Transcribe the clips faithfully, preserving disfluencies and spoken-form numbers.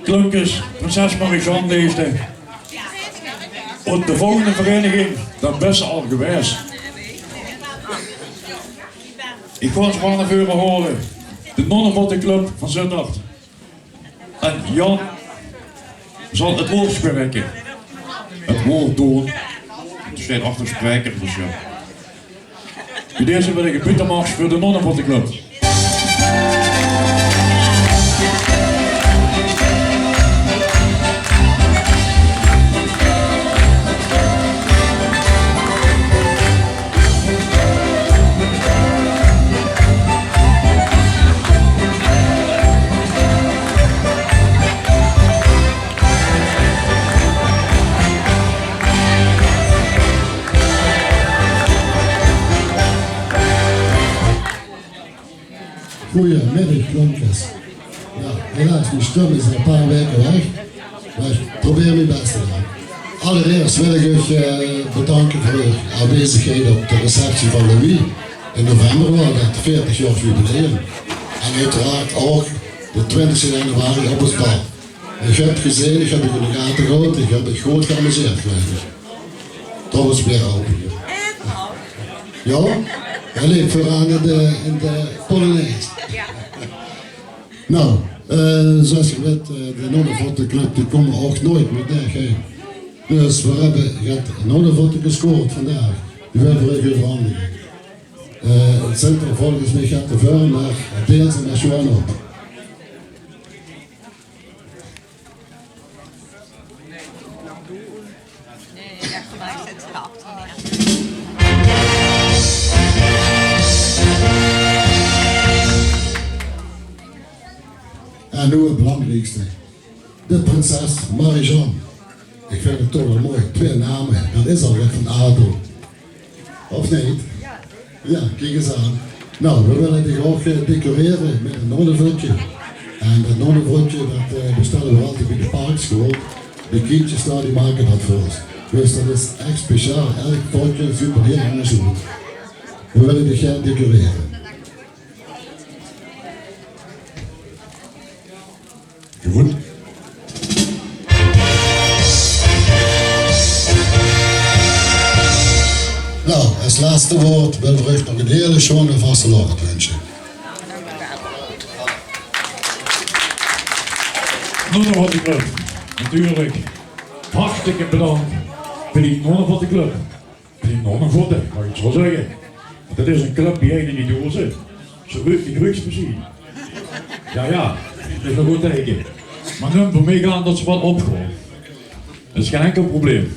Klumpkes, prinses Marie-Jeanne deesde. Op de volgende vereniging, dao bès se al gewaes. Ich gaon ze vaan te veure hore. De Nonnevottenclub vaan Zitterd. En Jan zal 't woord spraeke. 't Woord doon. 't Steit achter spraeker, dus jao. Bie deze wèl ich 'ne buutemars veur de Nonnevottenclub. Goeiemiddig, Klumpkes. Jao, helaas, mien stum is al e paar waeke weg. Meh ich probeer mien bès te doen. Allerierst wèl ich uch, eh, bedanke veur eur aanwezigheid op de receptie vaan Louis. In november waor dat, veertig jaor jubileum. En oeteraard ouch de twintigste januari op 't bal. Ich höb gezeen, ich höb uch in de gate gehaoje, ich höb mich good geamuseerd, geluif ich. Dat waor weer ouch. Jao? Hae leep veuraan in de, in de polonaise. Noe, eh, zoewie geer wèt, eh, de Nonnevottenclub, die koume ouch noets mie, nee, gein. Dus veer höbbe get nonnevotte gescoord vandaag. Die wèlle veer euverhandige. Eh, 't zint 'r volges mich get te väöl, meh deelt ze mer sjoen op. En noe 't belangriekste. De prinses Marie-Jeanne. Ich vin 't toch wel mooi. Twie name. Dat is al get vaan adel. Of neet? Jao, kiek ins aan. Noe, veer wèlle dich ouch, eh, decorere mèt e nonnevötje. En dat nonnevötje, dat, eh, bestèlle veer altied bie de parkschool. De kinjer dao, die make dat veur us. Dus dat is ech speciaal. Eder vötje zuut d'r hieël aanders oet. Veer wèlle dich gaer decorere. Good. Noe, es lèste woord wèlle veer uuch nog 'ne hiele sjoene vastelaovend winsje. Nonnevottenclub, natuurlik. Hartstikke bedaank veur die Nonnevottenclub. Die nonnevotte, maag ich 't zoe zègke. Dat is 'n club bie-ein in die doeëze. Zoe ruuk, ich ruuk ze mesjiens. Jao, jao, dat is e good teike. Meh neum veur mich aon tot ze wat opsjtoon. Dat is gein inkel probleem.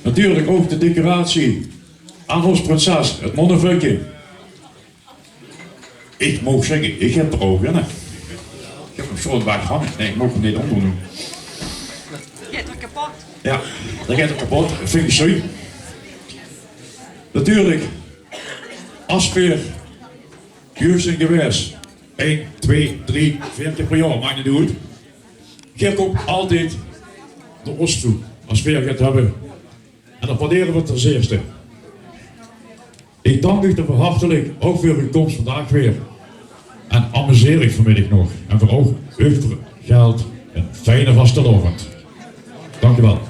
Natuurlik ouch de decoratie aon ós prinses, 't nonnevötje. Ich moog zègke, ich höb d'r ouch ein. Ich höb 'm zoe weg hange. Nee, ich moog 'm neet ómdoon. Geit 'r kepot? Jao, dat geit 'r kepot. Dat vin ich sjoen. Natuurlik, es veer jeug zeen gewaes, ein, twie, drie, veer kier per jaor, maak neet oet. Geer kómp altied nao ós toe, es veer get höbbe. En dat waardere veer ten zeerste. Ich bedaank uuch hartelik, ouch veur eur kóms vandaag weer. En amuseer uuch vanmiddig nog. En veur ouch, uuch veur geld, 'ne fijne vastelaovend. Dank uuch wel.